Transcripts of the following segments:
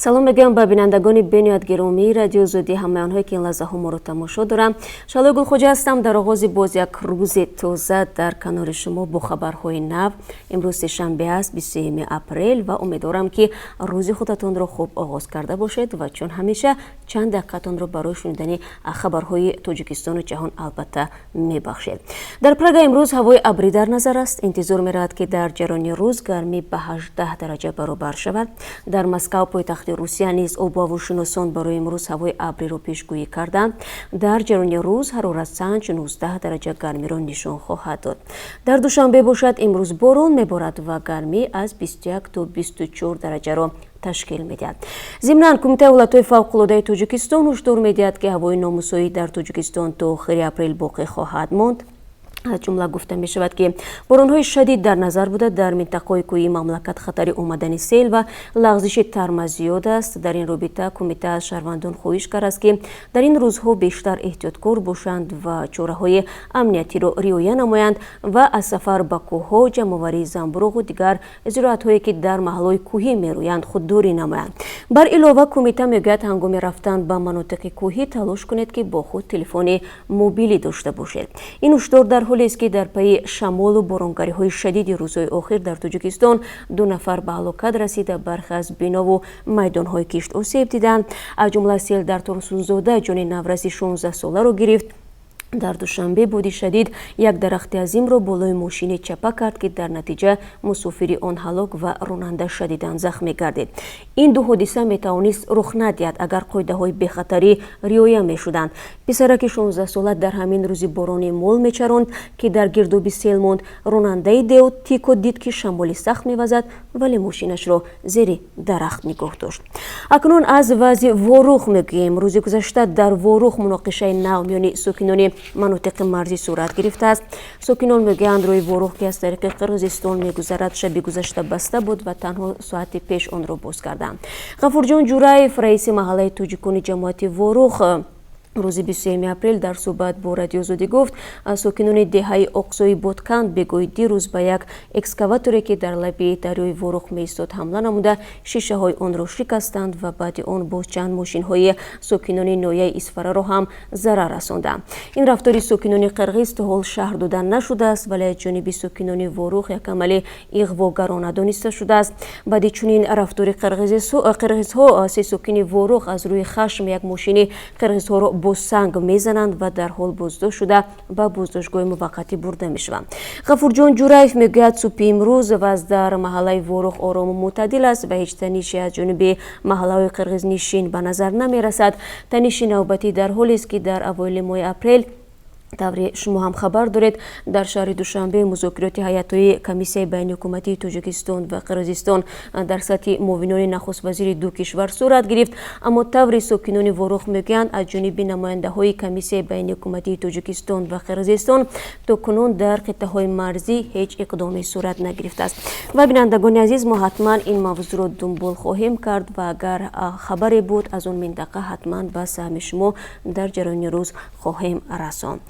Салом мегӯям ба бинандагони бениҳоят гиромии Радиои Озодӣ, ҳамаи онҳое, ки ин лаҳзаҳо моро тамошо доранд. Шаҳлои Гулхоҷа ҳастам. Дар оғози боз як рӯзи тоза дар канори шумо бо хабарҳои нав. Имрӯз сешанбе аст, 23 апрел, ва умедворам, ки рӯзи худатонро хуб оғоз карда бошед ва чун ҳамеша чанд дақиқатонро барои шунидани хабарҳои Тоҷикистону ҷаҳон албатта мебахшед. Дар Прага имрӯз ҳавои абрӣ дар назар аст. Интизор меравад, ки дар ҷараёни рӯз гармӣ ба 18 дараҷа баробар шавад. Дар Москав, пойтахти Русия, низ обу ҳавошиносон барои имрӯз ҳавои абриро пешгӯӣ карданд. Дар ҷараёни рӯз ҳароратсанҷ 19 дараҷа гармиро нишон хоҳад дод. Дар Душанбе бошад, имрӯз борон меборад ва гармӣ аз 21 то 24 дараҷаро ташкил медиҳад. Зимнан, Кумитаи ҳолатҳои фавқулодаи Тоҷикистон ҳушдор медиҳад, ки ҳавои номусоид дар Тоҷикистон то охири апрел боқӣ хоҳад монд. Аз ҷумла гуфта мешавад, ки боронҳои шадид дар назар буда, дар минтақаҳои кӯҳии мамлакат хатари омадани сел ва лағзиши тарма зиёд аст. Дар ин робита кумита аз шаҳрвандон хоҳиш кардааст, ки дар ин рӯзҳо бештар эҳтиёткор бошанд ва чораҳои амниятиро риоя намоянд ва аз сафар ба кӯҳҳо, ҷамъоварии замбуруғу дигар зироатҳое, ки дар маҳаллҳои кӯҳӣ мерӯянд, худдорӣ намоянд. Бар илова, кумита мегӯяд, ҳангоми рафтан ба манотиқи кӯҳӣ талош кунед, ки бо худ телефони мобилӣ дошта бошед. Ин ҳушдор дар ҳолест, ки дар пайи шамолу боронгариҳои шадиди рӯзҳои охир дар Тоҷикистон ду нафар ба ҳалокат расида, бархе аз бинову майдонҳои кишт осеб диданд. Аз ҷумла сел дар Турсунзода ҷони навраси 16-соларо гирифт. Дар Душанбе боди шадид як дарахти азимро болои мошине чапа кард, ки дар натиҷа мусофири он ҳалок ва ронанда шадидан захмӣ гардид. Ин ду ҳодиса метавонист рух надиҳад, агар қоидаҳои бехатарӣ риоя мешуданд. Писараки 16-сола дар ҳамин рӯзи боронӣ мол мечаронд, ки дар гирдоби сел монд. Ронандаи Деу Тико дид, ки шамоли сахт мевазад, вале мошинашро зери дарахт нигоҳ дошт. Акнун аз вазъи Ворух мегӯем. Рӯзи гузашта дар Ворух муноқишаи нав миёни сокинони манотиқи марзӣ сурат гирифтааст. Сокинон мегӯянд, роҳи Ворух, ки аз тариқи Қирғизистон мегузарад, шаби гузашта баста буд ва танҳо соати пеш онро боз карданд. Ғафурҷон Ҷураев, раиси маҳаллаи тоҷикони ҷамоати Ворух, рӯзи 23 апрел дар суҳбат бо Радиои Озодӣ гуфт, сокинони деҳаи Оқсои Ботканд бегоҳи дирӯз ба як экскаваторе, ки дар лаби дарёи Ворух меистод, ҳамла намуда, шишаҳои онро шикастанд ва баъди он боз чанд мошинҳои сокинони ноҳияи Исфараро ҳам зарар расонданд. Ин рафтори сокинони қирғиз то ҳол шарҳ дода нашудааст, вале аз ҷониби сокинони Ворух як амали иғвогарона дониста шудааст. Баъди чунин рафтори қирғизҳо се сокини Ворух аз рӯи хашм як мошини қирғизҳоро бо санг мезананд ва дар ҳол боздошт шуда, ба боздоштгоҳи муваққатӣ бурда мешаванд. Ғафурҷон Ҷураев мегӯяд, субҳи имрӯз вазъ дар маҳаллаи Ворух орому мӯътадил аст ва ҳеҷ танише аз ҷониби маҳаллаҳои қирғизнишин ба назар намерасад. Таниши навбатӣ дар ҳолест, ки дар аввоили моҳи апрел, тавре шумо ҳам хабар доред, дар шаҳри Душанбе музокироти ҳайатҳои комиссияи байниҳукуматии Тоҷикистон ва Қирғизистон дар сатҳи муовинони нахуствазири ду кишвар сурат гирифт. Аммо тавре сокинони Ворух мегӯянд, аз ҷониби намояндаҳои комиссияи байниҳукуматии Тоҷикистон ва Қирғизистон то кунун дар қитъаҳои марзӣ ҳеҷ иқдоме сурат нагирифтааст. Ва, бинандагони азиз, мо ҳатман ин мавзӯъро дунбол хоҳем кард ва агар хабаре буд аз он минтақа, ҳатман ба саҳми шумо дар ҷараёни рӯз хоҳем расонд.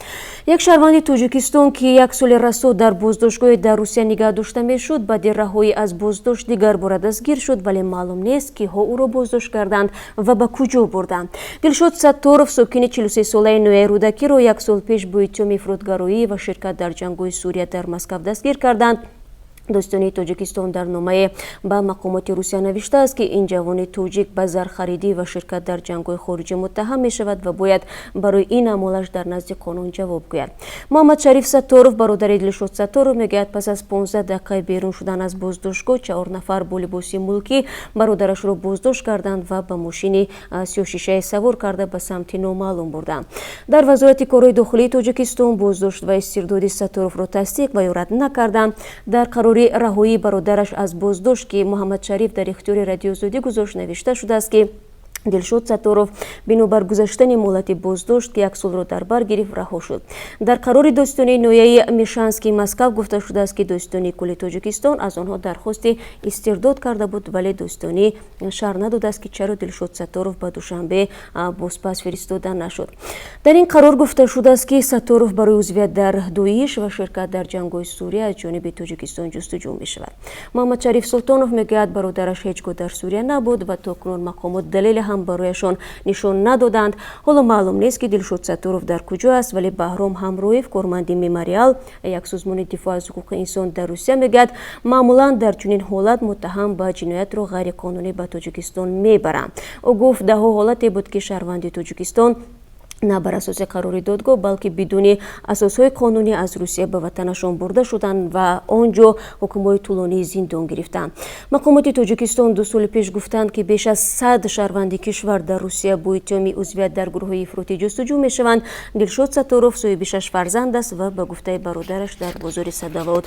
Як шаҳрванди Тоҷикистон, ки як соли расо дар боздоштгоҳе дар Русия нигаҳ дошта мешуд, баъди раҳоӣ аз боздошт дигар бора дастгир шуд, вале маълум нест, киҳо ӯро боздошт карданд ва ба куҷо бурданд. Дилшод Сатторов, сокини 43-солаи ноҳияи Рӯдакиро як сол пеш бо иттиҳоми ифротгароӣ ва ширкат дар ҷангҳои Сурия дар Москав дастгир карданд. Додситонии Тоҷикистон дар номае ба мақомоти Русия навиштааст, ки ин ҷавони тоҷик ба зархаридӣ ва ширкат дар ҷангҳои хориҷӣ муттаҳам мешавад ва бояд барои ин аъмолаш дар назди қонун ҷавоб гӯяд. Муҳаммадшариф Сатторов, бародари Дилшод Сатторов, мегӯяд, пас аз 15 дақиқаи берун шудан аз боздоштгоҳ чаҳор нафар бо либоси мулкӣ бародарашро боздошт карданд ва ба мошини сиёҳшишае савор карда, ба самти номаълум бурданд. Дар Вазорати корҳои дохилии Тоҷикистон боздошт ва истирдоди Сатторовро тасдиқ ва ё рад накарданд. Дар қарори раҳоии бародараш аз боздошт, ки Муҳаммадшариф дар ихтиёри Радиои Озодӣ гузошт, навишта шудааст, ки Дилшод Сатторов бинобар гузаштани муҳлати боздошт, ки як солро дар бар гирифт, раҳо шуд. Дар қарори додситонии ноҳияи Мишанскии Москав гуфта шудааст, ки Додситонии кулли Тоҷикистон аз онҳо дархости истирдод карда буд, вале додситонӣ шарҳ надодааст, ки чаро Дилшод Сатторов ба Душанбе бозпас фиристода нашуд. Дар ин қарор гуфта шудааст, ки Сатторов барои узвият дар ДОИШ ва ширкат дар ҷангҳои Сурия аз ҷониби Тоҷикистон ҷустуҷӯ мешавад. Муҳаммадшариф Султонов мегӯяд, бародараш ҳеҷ гоҳ дар Сурия набуд ва то кунун мақомот далеле ҳам барояшон нишон надоданд. Ҳоло маълум нест, ки Дилшод Сатторов дар куҷо аст, вале Баҳром Ҳамроев, корманди Мемориал, як созмони дифоъ аз ҳуқуқи инсон дар Русия, мегӯяд, маъмулан дар чунин ҳолат муттаҳам ба ҷиноятро ғайриқонунӣ ба Тоҷикистон мебаранд. Ӯ гуфт, даҳҳо ҳолате буд, ки шаҳрванди Тоҷикистон на бар асоси қарори додгоҳ, балки бидуни асосҳои қонунӣ аз Русия ба ватанашон бурда шуданд ва он ҷо ҳукмҳои тӯлонии зиндон гирифтанд. Мақомоти Тоҷикистон 2 соли пеш гуфтанд, ки беш аз 100 шаҳрванди кишвар дар Русия бо иттиҳоми узвият дар гурӯҳҳои ифротӣ ҷустуҷӯ мешаванд. Дилшод Сатторов соҳиби шаш фарзанд аст ва ба гуфтаи бародараш дар бозори Садовод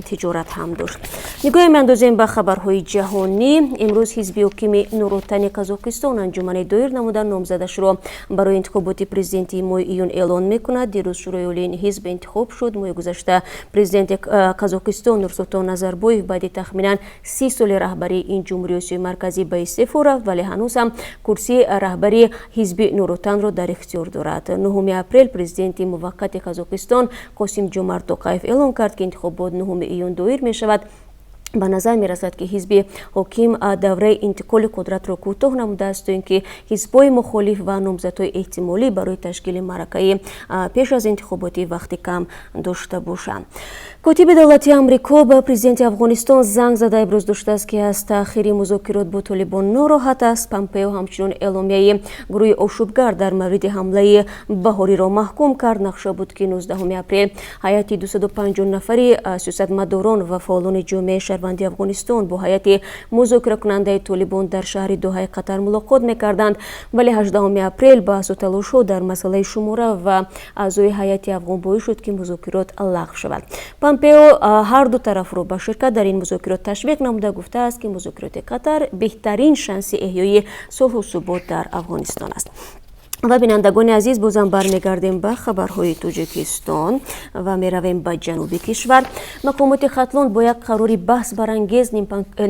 тиҷорат ҳам дошт. Нигоҳе меандозем ба хабарҳои ҷаҳонӣ. Имрӯз ҳизби ҳокими Нуротани Қазоқистон анҷумане доир намуда, номзадашро барои интихоботи президентии моҳи июн эълон мекунад. Дирӯз Шӯрои олии ин ҳизб интихоб шуд. Моҳи гузашта президенти Қазоқистон Нурсултон Назарбоев баъди тахминан 30 соли раҳбарии ин ҷумҳурии Осиёи Марказӣ ба истеъфо рафт, вале ҳанӯз ҳам курсии раҳбарии ҳизби Нуротанро дар ихтиёр дорад. 9 апрел президенти муваққати Қазоқистон Қосим Ҷомарт Тоқаев эълон кард, ки интихобот 9 июн доир мешавад. Ба назар мерасад, ки ҳизби ҳоким давраи интиқоли қудратро кӯтоҳ намудааст, то ин ки ҳизбҳои мухолиф ва номзадҳои эҳтимолӣ барои ташкили маъракаи пеш аз интихоботӣ вақти кам дошта бошанд. Котиби давлати Амрико ба президенти Афғонистон занг зада, иброз доштааст, ки аз таъхири музокирот бо Толибон нороҳат аст. Помпео ҳамчунин эъломияи гурӯҳи ошӯбгар дар мавриди ҳамлаи баҳориро маҳкум кард. Нақша буд, ки 19 апрел ҳайати 250 нафари сиёсатмадорон ва фаъолони ҷомеаи шаҳрванди Афғонистон бо ҳайати музокиракунандаи Толибон дар шаҳри Доҳаи Қатар мулоқот мекарданд, вале 18 апрел баҳсу талошҳо дар масъалаи шумора ва аъзои ҳайати афғон боис шуд, ки музокирот лағв шавад. Помпео ҳар ду тарафро ба ширкат дар ин музокирот ташвиқ намуда, гуфтааст, ки музокироти Қатар беҳтарин шанси эҳёи сулҳу субот дар Афғонистон аст. Ва, бинандагони азиз, бозам бармегардем ба хабарҳои Тоҷикистон ва меравем ба ҷануби кишвар. Мақомоти Хатлон бо як қарори баҳсбарангез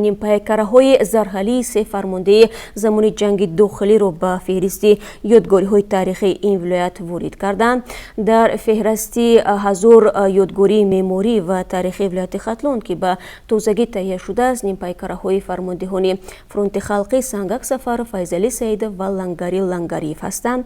нимпайкараҳои зарҳалии се фармондеҳи замони ҷанги дохилиро ба феҳристи ёдгориҳои таърихии ин вилоят ворид карданд. Дар феҳрасти 1000 ёдгории меъморӣ ва таърихии вилояти Хатлон, ки ба тозагӣ таҳия шудааст, нимпайкараҳои фармондеҳони фронти халқӣ Сангак Сафаров, Файзалӣ Саидов ва Лангари Лангариев ҳастанд.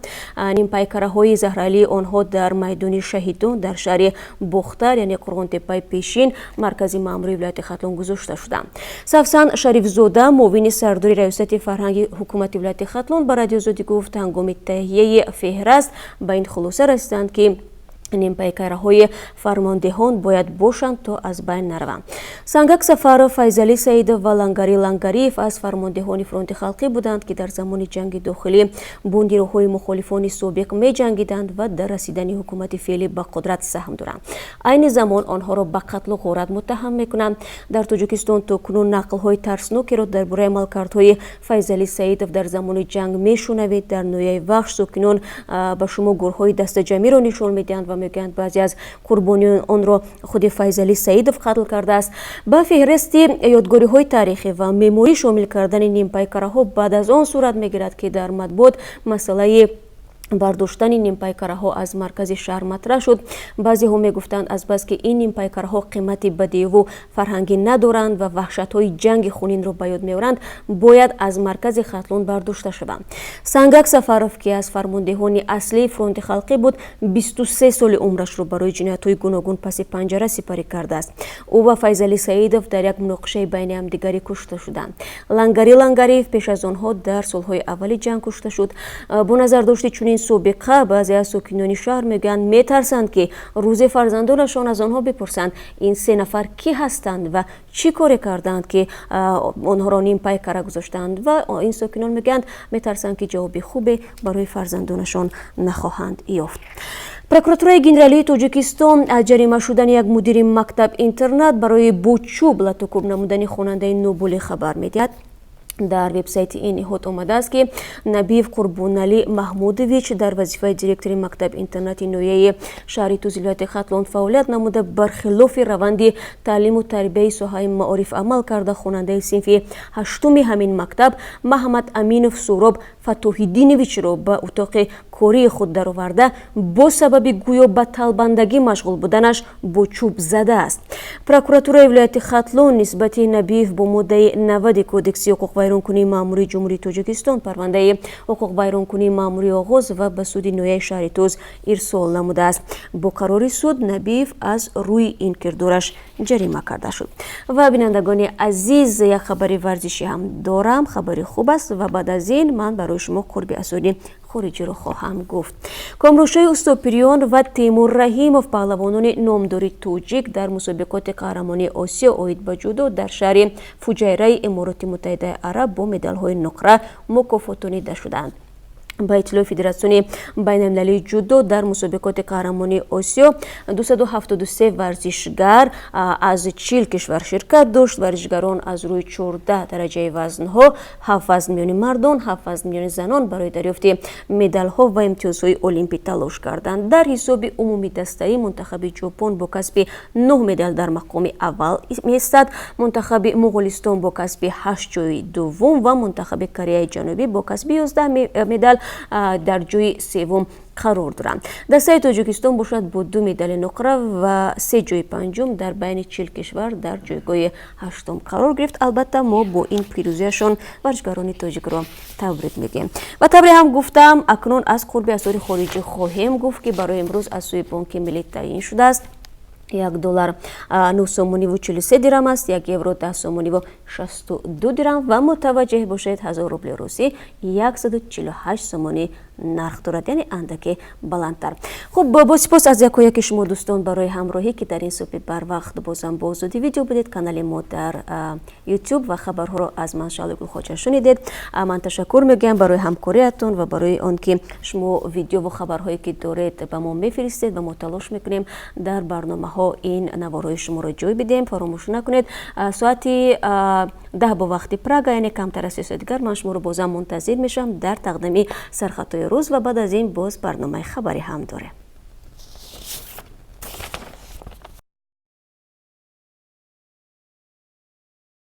Нимпайкараҳои заҳралии онҳо дар майдони шаҳидон дар шаҳри Бохтар, яъне Қурғонтеппаи пешин, маркази маъмурии вилояти Хатлон, гузошта шуданд. Савсан Шарифзода, муовини сардори раёсати фарҳанги ҳукумати вилояти Хатлон, ба Радиои Озодӣ гуфт, ҳангоми таҳияи феҳраст ба ин хулоса расиданд, ки нимпайкараҳои фармондеҳон бояд бошанд, то аз байн нараванд. Сангак Сафаров, Файзалӣ Саидов ва Лангари Лангариев аз фармондеҳони фронти халқӣ буданд, ки дар замони ҷанги дохилӣ бо нирӯҳои мухолифони собиқ меҷангиданд ва дар расидани ҳукумати феълӣ ба қудрат саҳм доранд. Айни замон онҳоро ба қатлу ғорат муттаҳам мекунанд. Дар Тоҷикистон то кунун нақлҳои тарснокеро дар бораи амалкардҳои Файзалӣ Саидов дар замони ҷанг мешунавед. Дар ноҳияи Вахш сокинон ба шумо гурҳои дастаҷамиро нишон медиҳанд ва мегӯянд, баъзе аз қурбониён онро худи Файзалӣ Саидов қатл кардааст. Ба феҳристи ёдгориҳои таърихӣ ва меъморӣ шомил кардани нимпайкараҳо баъд аз он сурат мегирад, ки дар матбуот масъалаи бардоштани нимпайкараҳо аз маркази шаҳр матраҳ шуд. Баъзеҳо мегуфтанд, азбаски ин нимпайкараҳо қимати бадеиву фарҳангӣ надоранд ва ваҳшатҳои ҷанги хунинро ба ёд меоранд, бояд аз маркази Хатлон бардошта шаванд. Сангак Сафаров, ки аз фармондеҳони аслии фронти халқӣ буд, 23 соли умрашро барои ҷиноятҳои гуногун паси панҷара сипарӣ кардааст. Ӯ ва Файзалӣ Саидов дар як муноқишаи байни ҳамдигарӣ кушта шуданд. Лангари Лангариев пеш аз онҳо дар солҳои аввали ҷанг кушта шуд. Бо назардошти чунин собиқа, баъзе аз сокинони шаҳр мегӯянд, метарсанд, ки рӯзе фарзандонашон аз онҳо бипурсанд, ин се нафар кӣ ҳастанд ва чӣ коре карданд, ки онҳоро нимпайкара гузоштанд, ва ин сокинон мегӯянд, метарсанд, ки ҷавоби хубе барои фарзандонашон нахоҳанд ёфт. Прокуратураи генералии Тоҷикистон аз ҷарима шудани як мудири мактаб интернат барои бо чӯб латукӯб намудани хонандаи ноболиғ хабар медиҳад. Дар вебсайти ин ниҳод омадааст, ки Набиев Қурбоналӣ Маҳмудович дар вазифаи директори мактаб-интернати ноҳияи шаҳри Тузи вилояти Хатлон фаъолият намуда, бархилофи раванди таълиму тарбияи соҳаи маориф амал карда, хонандаи синфи ҳаштуми ҳамин мактаб Маҳмад Аминов Суроб Фатоҳиддиновичро ба утоқи кории худ дароварда, бо сабаби гӯё ба талбандагӣ машғул буданаш бо чӯб задааст. Прокуратураи вилояти Хатлон нисбати Набиев бо моддаи 90 Кодекси ҳуқуқвайронкунии маъмурии Ҷумҳурии Тоҷикистон парвандаи ҳуқуқвайронкунии маъмурӣ оғоз ва ба суди ноҳияи шаҳри Туз ирсол намудааст. Бо қарори суд Набиев аз рӯи ин кирдораш ҷарима карда шуд. Ва, бинандагони азиз, як хабари варзишӣ ҳам дорам. Хабари хуб аст ва баъд аз ин ман барои шумо қурби асъори хориҷиро хоҳам гуфт. Комрӯшои Устопириён ва Темур Раҳимов, паҳлавонони номдори тоҷик, дар мусобиқоти қаҳрамонии Осиё оид ба ҷудо дар шаҳри Фуҷайраи Имороти Муттаҳидаи Араб бо медалҳои нуқра мукофотонида шуданд. Ба иттилои Федератсиони байналмилалии ҷудо, дар мусобиқоти қаҳрамонии Осиё 273 варзишгар аз 40 кишвар ширкат дошт. Варзишгарон аз рӯи 14 дараҷаи вазнҳо, ҳафт вазн миёни мардон, ҳафт вазн миёни занон, барои дарёфти медалҳо ва имтиёзҳои олимпӣ талош карданд. Дар ҳисоби умумии дастаӣ мунтахаби Ҷопон бо касби нӯҳ медал дар мақоми аввал меистад, мунтахаби Муғулистон бо касби ҳашт ҷои дуввум ва мунтахаби Кореяи Ҷанубӣ бо касби 11 медал дар ҷои севум қарор доранд. Дастаи Тоҷикистон бошад, бо ду медали нуқра ва се ҷои панҷум дар байни 40 кишвар дар ҷойгоҳи ҳаштум қарор гирифт. Албатта, мо бо ин пирӯзиашон варзишгарони тоҷикро табрик мегӯем. Ва тавре ҳам гуфтам, акнун аз қурби асъори хориҷӣ хоҳем гуфт, ки барои имрӯз аз сӯи Бонки Миллӣ таъйин шудааст. 1 доллар 9 сомониву 43 дирам аст, 1 евро 10 сомониву 62 дирам. Ва мутаваҷҷеҳ бошед, 1000 рубли русӣ 148 сомонӣ нарх дорад, яъне андаке баландтар. Хуб, бо сипос аз яку яки шумо, дӯстон, барои ҳамроҳӣ, ки дар ин субҳи барвақт бозам бо Озодӣ Видео будед, канали мо дар Ютуб, ва хабарҳоро аз ман, Шаҳлои Гулхоҷа, шунидед. Ман ташаккур мегӯям барои ҳамкориятон ва барои он ки шумо видеову хабарҳое ки доред, ба мо мефиристед ва мо талош мекунем дар барномаҳо ин наворҳои шуморо ҷой бидиҳем. Фаромӯш накунед, соати 10 бо вақти Прага, яъне камтар аз 3 соат дигар, ман шуморо бозам мунтазир мешавам дар тақдими сархатҳои рӯз ва баъд аз ин боз барномаи хабарӣ ҳам дорем.